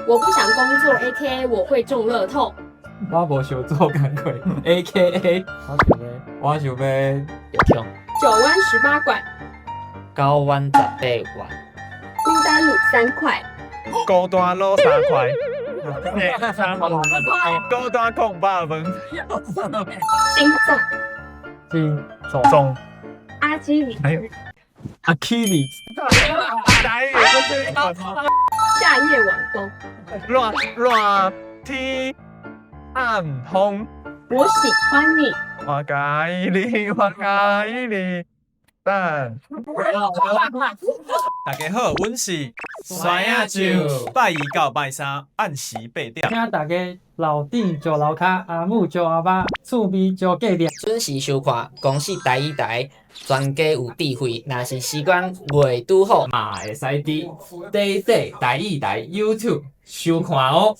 我不想工作，AKA 我會中樂透。我無想做工課，AKA 我想欲，我想欲中9彎18拐， 9彎18彎，孤單滷3塊，孤單滷3塊，孤單控肉飯，心臟，心中阿基里，還有阿基里，台語不是英文嗎？夏夜晚風，熱熱天暗風，我喜歡你，我佮意你，我佮意你，但大家好，阮是酸仔酒。拜一到拜三暗時8點。請大家樓頂石樓跤，阿母石阿媽，厝邊石隔壁。準時收看公視台語台，全家有智慧。若是時間袂拄好，嘛會使佇短短台語台 YouTube 收看哦。